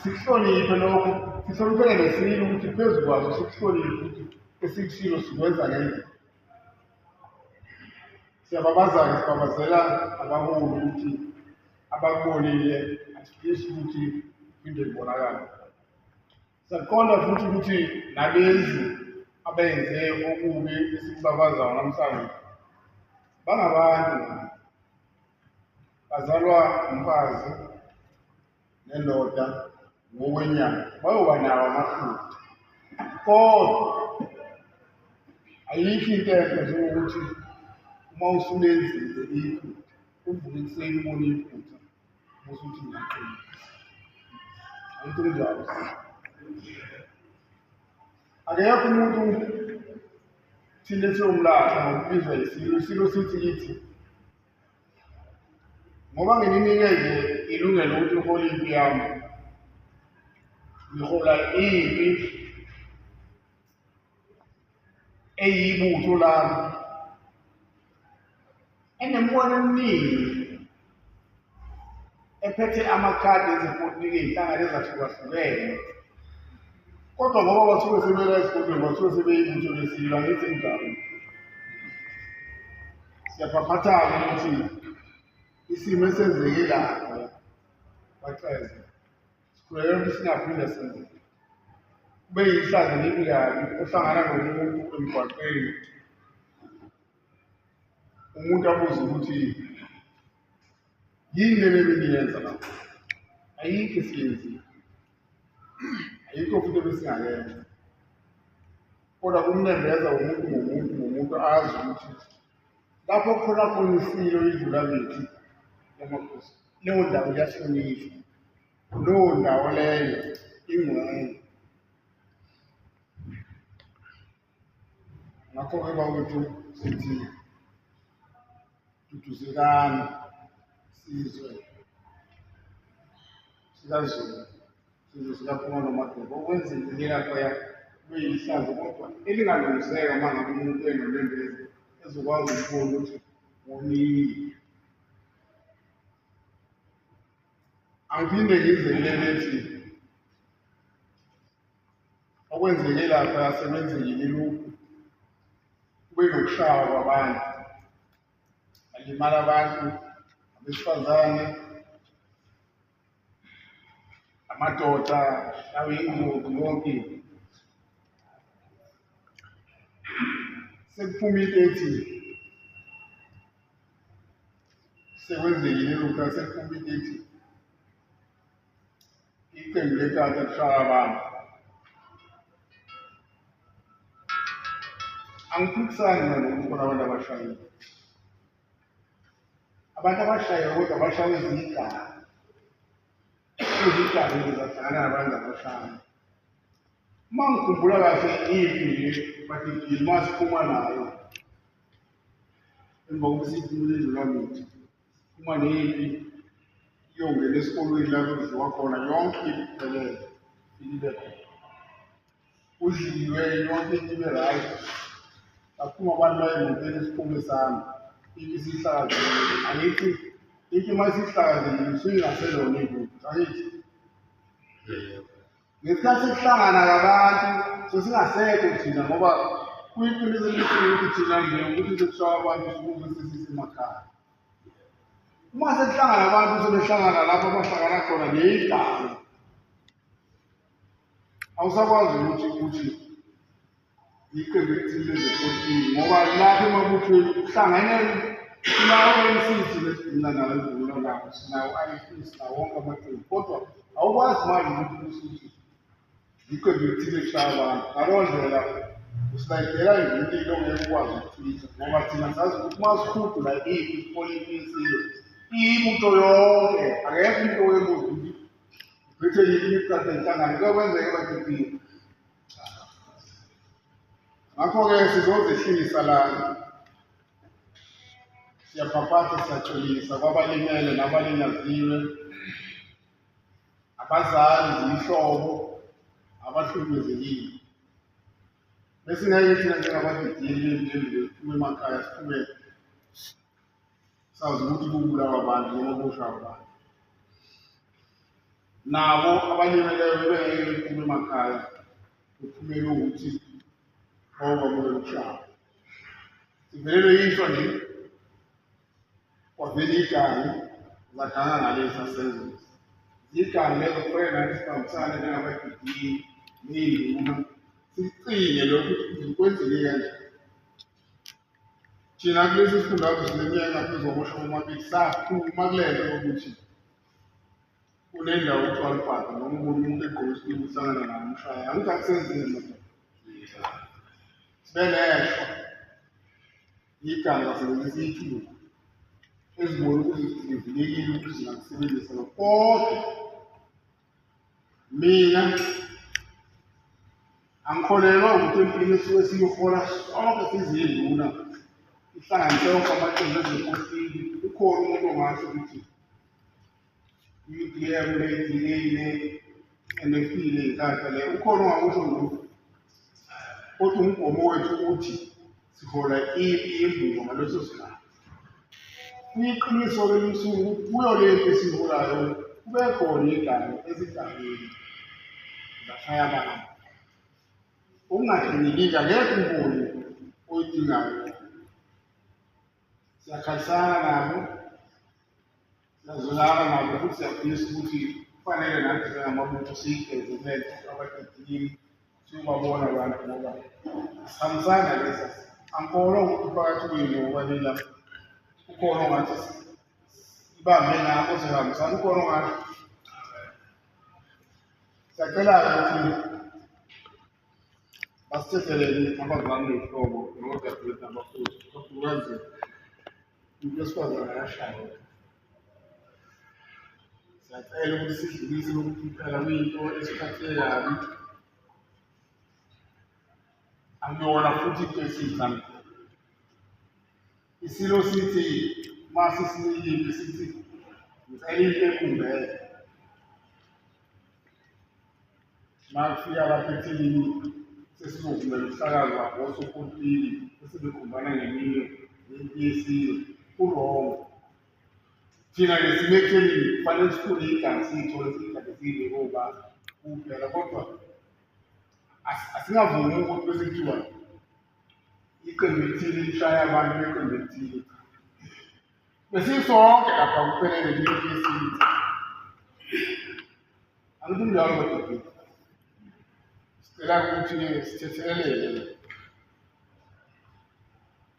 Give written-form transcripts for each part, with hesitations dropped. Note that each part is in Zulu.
Sikuhloniphe lokho, sihloniphele nesilo ukuthi phezu kwaso sikuhloniphe ukuthi esikushilo sikwenza ngendlela. Siyababaza-ke, sibabazela abaholi ukuthi abakubonile asifisi ukuthi kuphinde kubonakale. Siyaqonda futhi ukuthi nalezi abenze okubi esikubabazayo namhlanje bangabantu, bazalwa umfazi nendoda ngokwenyama, bayoba nawo amahlupho, kodwa ayikho into enhle njengokuthi uma usulenzile iphutha uvuke ekuseni ubone iphutha bese uthi ngiyaxolisa. Angithi kunjalo? Akekho umuntu thina esiyomlahla ngokubizwa isilo, isilo sithi kithi ngoba ngininikeze ilungelo ukuthi uhole impi yami, ngihola impi eyibutho lami enemibono eminingi ephethe amakhadi ezepolitiki ey'nhlangano ezahlukahlukene, kodwa ngoba basuke sebela esikolweni basuke sebeyibutho lesilo, angithi njalo. Siyaphaphathaka ukuthi isimo esenzeke lapho baceze sikhulekela ukuthi singaphinde senzeke, kube yihlazo libi kabi ohlangana nomuntu emgwaqeni, umuntu abuze ukuthi yini le beniyenza lapho. Ayikho esiyenzile, ayikho futhi ebesingayenza, kodwa kumnembeza umuntu ngomuntu ngomuntu azi ukuthi lapho khona khona isilo idlula mithi yamakhosi, leyo ndawo iyahlonishwa, leyo ndawo leyo ingcwele. Ngakho-ke bakwethu sithi duduzekani sizwe sikaZulu, sizwe sikaphuma nomadoda. Okwenzekile laphaya kube yihlazo kodwa elingalungiseka uma ngabe umuntu enonembeza ezokwazi ukubona ukuthi wonile. Angiphinde ngize kule lethi okwenzeke lapha sekwenzekile lokhu, kube nokushawa kwabantu, balimala abantu, abesifazane, amadoda, shawa ingozi yonke. Sekuphuma into ethi sekwenzekile lokhu, sekuphuma into ethi iqembu lenkatha kushaya abantu. Angiphikisani mina nokuthi khona abantu abashayile, abantu abashayiwe, kodwa bashawe izigaba, izigaba zahlangana nabantu abashaya. Uma ngikhumbula kahle impi nje bathi uma siphuma nayo emva kokuba siphumile indlulamithi, uma nempi iyongena esikolweni lapho kudliwa khona yonke iphelele, ibe khona kudliwe yonke into ibe right, baphuma abantu baye emotweni isiphume sami into isihlakazekile. Angithi into uma isihlakazekile isuke ingaselona ibutho, angithi? Ngesikhathi sekuhlangana kabantu sesingasekho thina, ngoba kuyiqiniso elikhulu ukuthi thina nje ukuthi sekushaya abantu sukuve sesisemakhaya. Uma sekuhlangana abantu sebehlangana lapho abahlangana khona ngeyigama, awusakwazi ukuthi ukuthi iqembu elithile lezepolitiki, ngoba lapho emabuthweni kuhlangene sinawo ANC thina esidinga nayo ivula lapho, sinawo IFP, sinawo wonke amaqembu, kodwa awukwazi manje ukuthi usuthi iqembu elithile kushaya abantu. Ngaleyo ndlela usilayidela nje impilo ongeke ukwazi ukuchitha, ngoba thina sazi ukuthi uma sikhudula iphi ipolitiki yesilo iyibutho yonke, akekho umuntu owebuza ukuthi uphethe yini imiqatha yenhlangano. Kuyokwenzeka bathethile. Ngakho-ke sizozehlisa lana, siyaphaphatha, siyaxolisa kwabalimele nabalinyaziwe, abazali, zihlobo, abahlukumezekile. Besingeke thina njengabadidiyeli bemndeni siphume emakhaya siphume sazi ukuthi kubulawa abantu noma kusha abantu. Nabo abalimeleyo bebengeke bephume emakhaya, kuphumele ukuthi bawubabukela ukushaya. Sivelelwe yishwa nje, kwavela igangi, zaganga ngalesa senzo. Igangi lezo kufanele nathi sibambisane njengabagidini ney'nduna, sicinge lokhu ukuthi kwenzeke kanjani. Thina kulesi sifundazwe sineminyaka engaphezu kwamashumi amabili saphuma kule nto yokuthi kunendawo okuthiwa lubhada noma ubona umuntu egqoke isikimu uhlangana naye umshaya. Angithi akusenzeki madoda. Sibe neshwa iganga sebenzisa ithuba ezibona ukuthi zivulekile ukuthi zingakusebenzisa lokho. Kodwa mina angikholelwa ukuthi empini esuke siyihola sonke sizinduna ihlanganise yonke amaqembu ezepolitiki ukhona umuntu ongasho ukuthi i-UDM le DA le NFP le inkatha le ukhona ongakusho lokhu. Kodwa umgomo wethu uthi sihola impi yembuko ngaleso sikhathi. Kuyiqiniso-ke limsuku ukuthi kuyo le mpi esiyiholayo kube khona igama ezigabeni zashaya abantu. Ukungadingekile akekho umholi oyidingayo. Siyakhalisana nabo, siyazwelana nabo futhi siyafisa ukuthi kufanele nathi njengamabutho siyigeze le nto abadidini siyobabona abantu ngoba asihambisani nalesa. Angikholwa ukuthi phakathi kwenu ngoba ukhona ongathi ibambe ngakho sihambisana, ukhona ongathi. Siyacela-ke ukuthi basithethelele abazali nehlobo nodadewethu nabafowethu, kakhulukazi umuntu wesifazane akashaywa. Siyacela ukuthi sidlulise lokhu kuphela kuyinto esiphathe kabi, akuyona futhi into esiyithandayo. Isilo sithi uma sisinikile sithi ngicela into ekumbele. Uma kufika lapha ekutheni sesizovumela ukuhlakazwa ngosopolitiki esebekhombana ngeminwe ngempi yesizwe, ku-wrong. Thina-ke sime ekutheni kufanele sifune igazi siyithole siyigade siyibeke obala kuphela, kodwa asingavumi ukuthi bese kuthiwa iqembu elithile lishaya abantu beqembu elithile. Besisonke lapha kuphelele impi yesizwe. Angithi kunjalo badadewethu. Sicela ukuthi-ke sithetheleleke.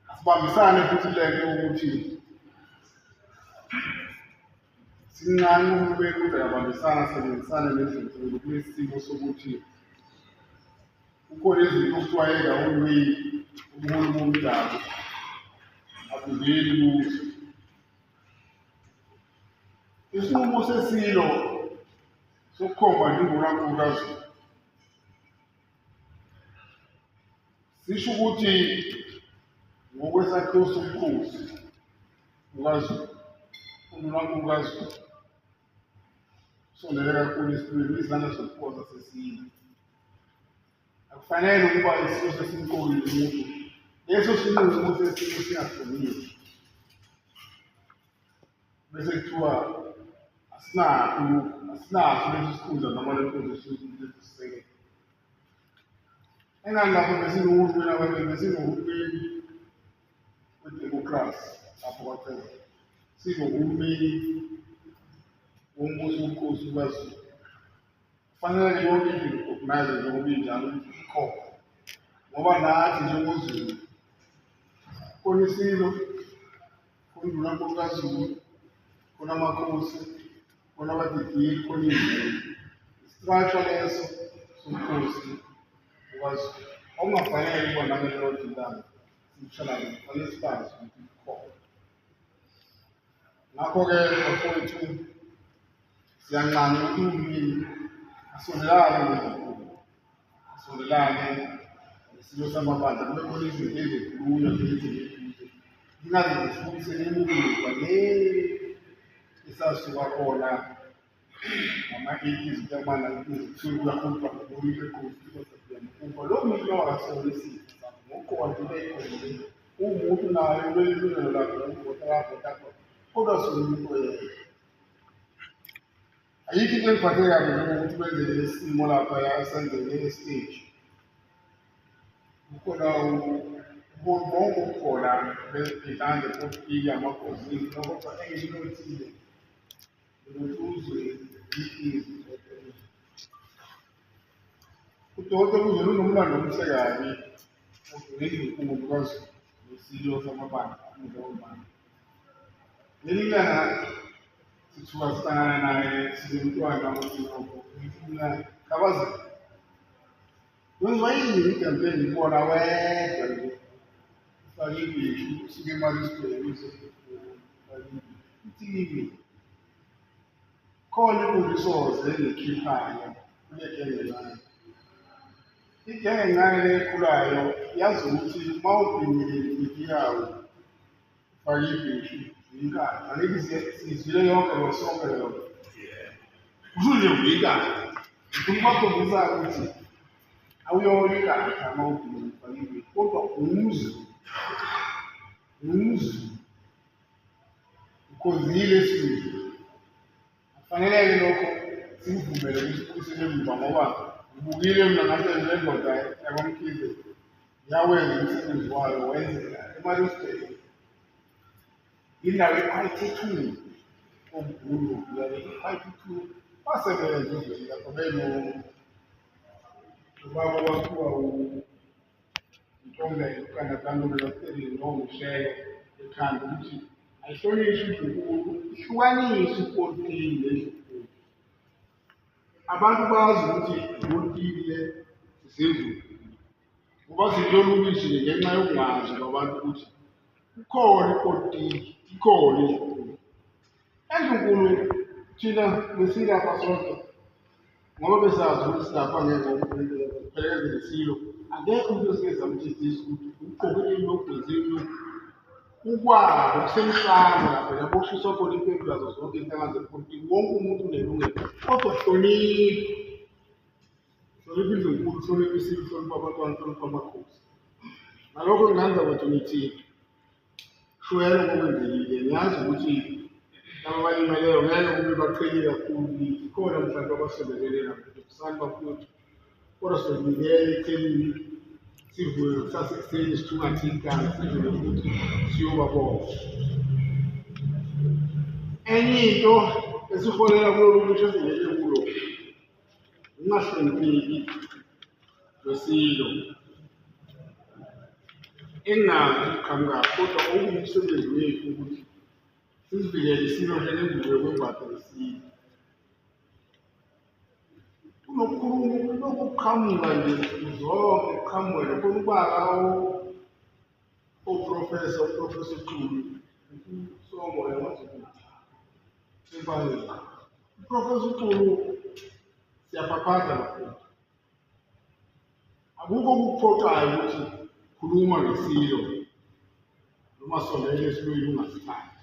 Asibambisane futhi le nto yokuthi sincane uhulumeni ukuthi akabambisana asebenzisane nezinhlelo kulesi simo sokuthi kukhona izinto okuthiwa ey'ngahulumeni ubuholi bomdabu akungeni kuzo. Isinqumo seSilo sokukhomba njengoNkulunkulu kaZulu sisho ukuthi ngokwesakhiwo sobukhosi bukaZulu, uNkulunkulu kaZulu usondele kakhulu esilweni izandla zobukhosi sesilo. Akufanele ukuba isilo sesimqokile umuntu, leso sinqumo sesilo singahlonishwa. Bese kuthiwa asinakho lokhu, asinaso lesi sikhundla noma le position leso sisekelo. Engani lapho besinohulumeni ababili, besinohulumeni wedemokhrasi lapho kwaCele, sinohulumeni wombuso wobukhosi bukaZulu. Kufanele yonke into i-recognize njengoba injalo ukuthi ikhona, ngoba nathi njengoZulu khona isilo, khona undunankulu kaZulu, khona amakhosi, khona abadidiyeli, khona iy'nduna. Structure leso sobukhosi bukaZulu okungafanele ukuba nangelilodwa ilanga sishalane, kufanele sibazi ukuthi kukhona. Ngakho-ke bafowethu siyanxanxa ukuthi uhulumeni asondelane nezinkulu, asondelane nesilo samabandla, kube khona izinto ezikhulunywa zeziduze zingaze zisibuyisele emuva le esasuka khona ngama-eighties kuya kuma-nineties, kuthiwa kuyakhulunywa ngomuntu egqoki lo muntu lowo akasona isitha sakho ngokuqonda into ayiqondile. Uwumuntu naye unelungelo lakhe lokuvota la avota khona, kodwa sona umuntu oyedwa. Ayikho into engiphathe kabi njengokuthi kwenzeke lesi simo laphaya esenzeke esiteji. Kukhona bonke obukhona bezinhlanga zepolitiki, amabhozini, kodwa engikunothile ukuthi uzwe inkinga. Udokotela uZulu unomlando omuhle kabi nendlunkulu kaZulu nesilo samabandla amabandla. Leli langa sithuka sihlangana naye sinomntwana uNoko, ngithi mina kabazela. Wenziwa yini i-campaign ngibona wedwa nje ufake ibheshu usuke eMaritzburg uze ufake ibheshu. Ithi kimi khona imfundisoze engikhiphayo kule genge encane. Igenge encane le ekhulayo yazi ukuthi uma ubhinyile imfihlo yawo ufake ibheshu inkatha. Angithi sizwile yonke lo sonke leyo. Kusho nje uyinkatha. Ngifuna ukubakhombisa ukuthi awuyona inkatha uma ubhinyile ufake ibheshu kodwa umZulu. UmZulu ukhonzile esizweni. Kufanele-ke lokho sikuvumele ukuthi kubuyisele emuva ngoba ngibukile mina ngathi le ndoda yakwaMkhize yawenza umsebenzi wayo wenzeka eMaritzburg. Indawo equality two omkhulu yale i-quality two basebenza ezweni lapho beno ubaba kwakhiwa uNtombela uKandakantombela nomshele ekhanda ukuthi ayihlonishwe indlunkulu ihlukaniswe ipolitiki nendlunkulu. Abantu bazi ukuthi ipolitiki le sisendlini ngoba zilolubisi ngenxa yokungazi kwabantu ukuthi kukhona ipolitiki, ikhona indlunkulu. Endlunkulu thina besilapha sonke ngoba besazi ukuthi silapha ngeke kuphelekezele isilo. Akekho umuntu osike samthethisa ukuthi ugqoke ini ugeze ini. Ukwabo kusemhlanga lapha lapho kushiswa khona impepho yazo zonke iy'nhlanga zepolitiki. Wonke umuntu unelungelo kodwa hlonipha. Hlonipha indlunkulu, hlonipha isilo, hlonipha abantwana, hlonipha amakhosi. Ngalokho ngingenza kwethu ngithi shwele ngokwenzekile. Ngiyazi ukuthi laba abalimeleyo ngeke kube baqhelile kakhulu kithi. Khona mhlawumbe abasondelene nabo kusani bafowethu. Kodwa sizonikela ekuthenini sivuke kusasa ekuseni sithungathe inkani sidlule futhi siyobabona. Enye into esiholela kulolu lusha esingene kulo ukungahlonipheki kwesilo engingazi ukuqhamuka kodwa okuwumsebenzi wethu ukuthi sizivikele isilo njengengubo yokwembatha isilo. Kunokukhuluma lokhu kuqhamuka nje zonke kuqhamuka nje khona ubaba oprofesa uprofesa uXulu usongo yamaZulu emfaneni. Uprofesa uXulu siyaphaphatha kakhulu. Akukho okukuphoxayo ukuthi khuluma ngesilo noma sondela esilweni ungasithandi.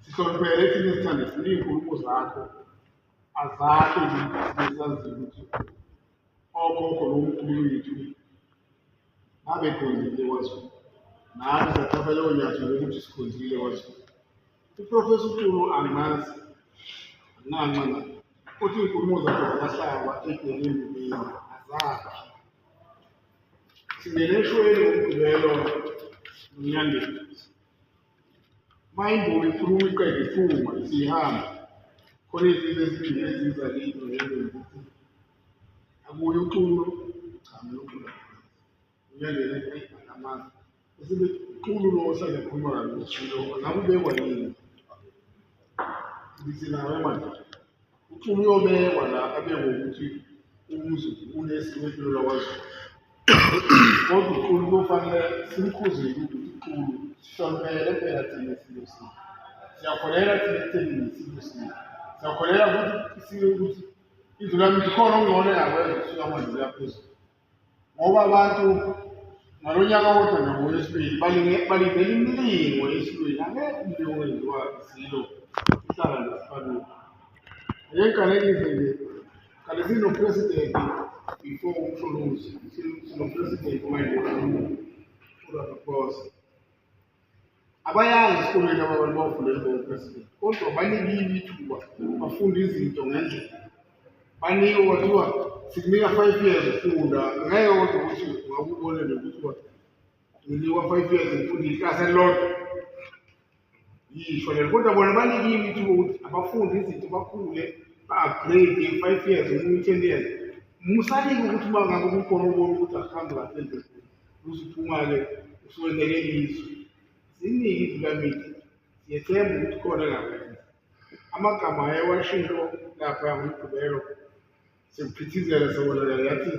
Sihloniphele thina esithande funa iy'nkulumo zakho azakhe esaziyo ukuthi okhokho nomkhulu wethu babekhonzile kwaZulu. Nathi sathatha leyo nyathelo lokuthi sikhonzile kwaZulu. Uprofesa uXulu angimazi, anginanxa naye. Kodwa iy'nkulumo zakhe ziyahlaba ebheleni mina azakhe. Singene eshweni ngoMgqibelo noNyandeni. Uma imbongi ikhuluma iqede iphuma isihamba. Khona izinto eziningi eziza kimi ngengqondo ukuthi akuye uXulu, cha mina uXulu uNyandeni eyi angamazi. Bese uXulu lo ohlale ekhuluma kabi ngesilo ngabe ubekwa yini? Ngithi nawe madoda. Uxulu uyobekwa la abekwe ukuthi umZulu unesiko empilo lakwaZulu. Kodwa uXulu kuyofanele simkhuzile ukuthi uXulu sihloniphele phela thina isilo sethu. Siyakholelwa thina ekutheni nesilo sethu. Siyakholelwa futhi isilo ukuthi izwi lami lithi khona okungcono engakwenza kusuka manje kuya phezulu. Ngoba abantu ngalo nyaka kodwa nje ngowesibili balindele imilingo esilweni. Akekho umlingo owenziwa isilo ihlala nje esihlalweni. Ake ngiqalekise nje kade sino-president before uMsholozi, sino-president manje uRamaphosa. Abayanga esikolweni laba bantu bawufundela ukuba upresident, kodwa banikiwe ithuba bafunda izinto ngendlela. Banikwe kwathiwa sikunika 5 years ufunda, ngeke kodwa ukuthi ungakubone nje ukuthi nginikwa 5 years ngifunda iklasi elilodwa, yisho lelo. Kodwa bona banikiwe ithuba ukuthi abafunde izinto, bakhule, ba-upgrade in 5 years, omunye 10 years. Musanike ukuthi uma ngabe kukhona ubona ukuthi akuhambi kahle endleleni, uzuphuma-ke usuwenele izwe. Ziningi izilamithi, siyethemba ukuthi khona engakwenza. Amagama ayewashilo lapha ngoMgqibelo sekuphithizela sewona yathi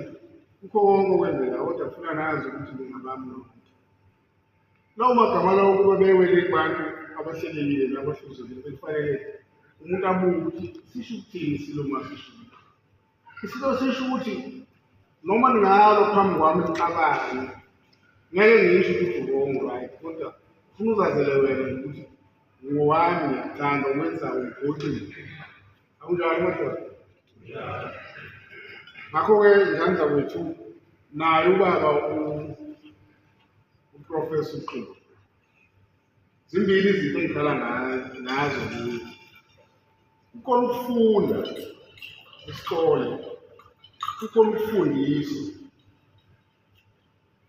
kukho konke okwenzeka, kodwa kufuna nazi ukuthi ningabami nonke. Lawo magama lawo kuba bewele kubantu abahlelekile nabahluzekile, bekufanele umuntu abuke ukuthi sisho ukuthini isilo. Uma sisho isilo, sisho ukuthi noma ningalo phambi kwami nixabane, ngeke ngisho ukuthi wrong, right, kodwa ufuna uzazele wena ukuthi ngowami, ngiyakuthanda ukwenza ungiphoxile. Akunjalo, madoda? Ngakho-ke ngane zakwethu, naye ubaba uProfessor uXulu, zimbili izinto engikhala ngazo kuye. Kukhona ukufunda isikole, kukhona ukufundiswa.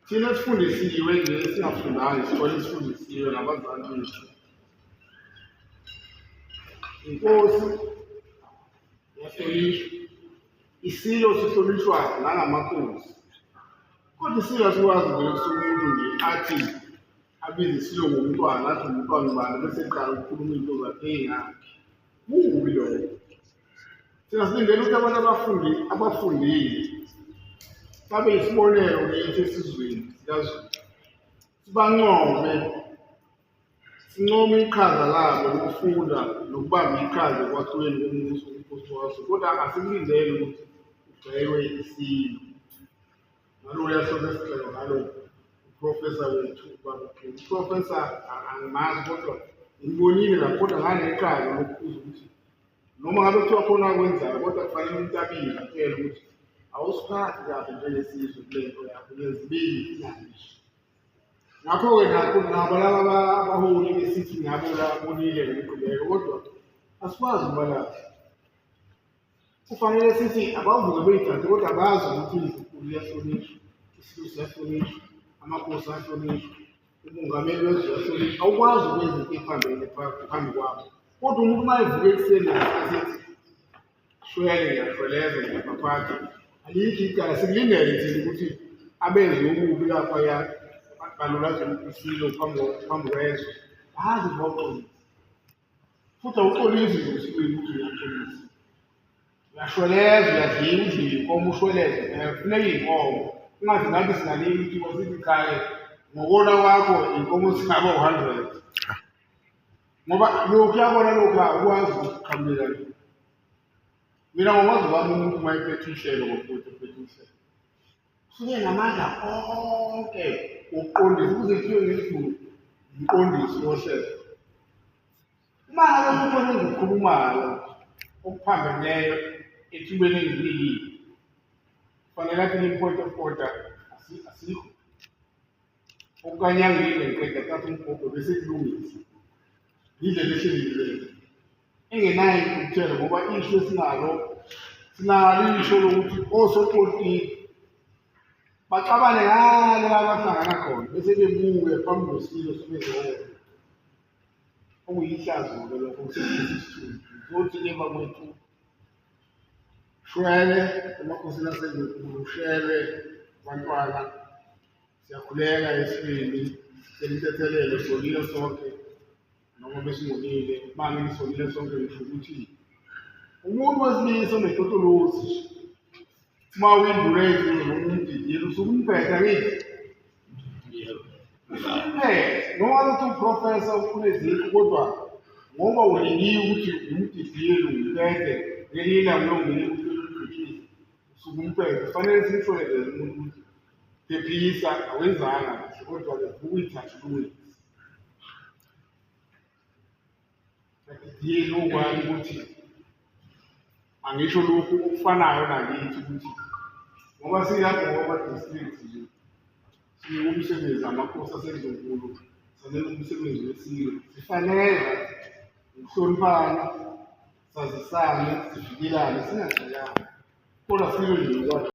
Thina sifundisiwe nje, singafundanga isikole, sifundisiwe ngabazali bethu. Inkosi yahlonishwa, isilo sihlonishwa nangamakhosi, kodwa isilo asikwazi vele kusuka umuntu nje athi abize isilo ngomntwana, athi umntwana ubani, bese eqala ukukhuluma into zakhe ey'ngakhi. Kubi lokho. Thina silindele ukuthi abantu abafundile babe yisibonelo kithi esizweni sikaZulu, sibancome, sincome iqhaza labo lokufunda nokubamba iqhaza ekwakhiweni kombuso umkhosi waso, kodwa asikulindele ukuthi kugxekwe isilo ngaloya hlobo esigxeka ngalo uprofesa wethu ubaba uXulu. Uprofesa angimazi, kodwa ngimbonile lapho, kodwa nganeqhaza lokukhuza ukuthi noma ngabe kuthiwa khona akwenzayo, kodwa kufanele umuntu abize atshele ukuthi awusiphathi kahle njengesizwe kule nto yakho ngezibili ingangisho. Ngakho-ke nakho nabo laba abaholi besithi ngabo labonile ngomgqibelo, kodwa asikwazi ukubalahla. Kufanele sithi abavuke beyithathe, kodwa bazi ukuthi izikhulu iyahlonishwa, isilo siyahlonishwa, amakhosi ayahlonishwa, umongameli wezwe uyahlonishwa. Awukwazi ukwenza into ephambene phambi kwabo. Kodwa umuntu uma evuka ekuseni asethi shwele, ngiyashweleza, ngiyabaphatha, alikho icala. Sikulindele thina ukuthi abenze okubi laphaya balulaze isilo phambi kwezwe, bazi bawuxolisa. Futhi awuxolisi nje esikweni ukuthi uyaxolisa, uyashweleza, uyadliwa, udliwe inkomo, ushweleze. Kufuneka iy'nkomo, ungathi ngabe singanika ithuba sithi cha-ke ngokona kwakho iy'nkomo zingaba u-100, ngoba lokhu uyabona lokhu akwazi ukuqhamukela. Mina ngokwazi kwami, umuntu uma ephethe uhlelo, ngokuthi uphethe uhlelo, usuke namandla onke ukuqondisa, ukuze kuthiwe ngesiZulu umqondisi wohlelo. Uma ngabe kukhona engikukhulumayo okuphambeneyo ethubeni engikunikile, kufanele athi point of order, asikho okanye angilinde ngiqeda, thatha umbhobho bese kulungisa indlela ehlelekileyo engenayo intukuthelo, ngoba isho esinalo, sinalo isho lokuthi osopolitiki baxabane ngale la bahlangana khona, bese bebuke phambi kwesilo sebezona, okuyihlazo-ke lokho kusebenzisa isithunzi. Ngizothi-ke bakwethu, shwele emakhosini asenkulu, shwele bantwana, siyakhuleka esibili, sicela sonile sonke noma besingonile. Uma ngisonile sonke, ngisho ukuthi umuntu wesilisa onetotolozi, uma uyinduna yezizwe noma umdidiyeli, usuke umphethe, angithi usumphethe, noma ukuthi uprofesa ufuna iziqu, kodwa ngoba ulingiwe ukuthi umdidiyeli umphethe, ngelinye ilanga uyongena ukuthi usuke umphethe. Kufanele simshwelezele umuntu ukuthi phephisa, awenzanga kahle, kodwa-ke vuka uyithathe ulungise. Yini okwami ukuthi angisho lokhu okufanayo nakithi, ukuthi ngoba silapho ngokwama-district nje sinika umsebenzi amakhosi aseNdlunkulu. Sanele umsebenzi wesilo. Sifanele ukuhloniphana, sazisane, sivikelane, singashayani. Kodwa silo nje ngokwakhe.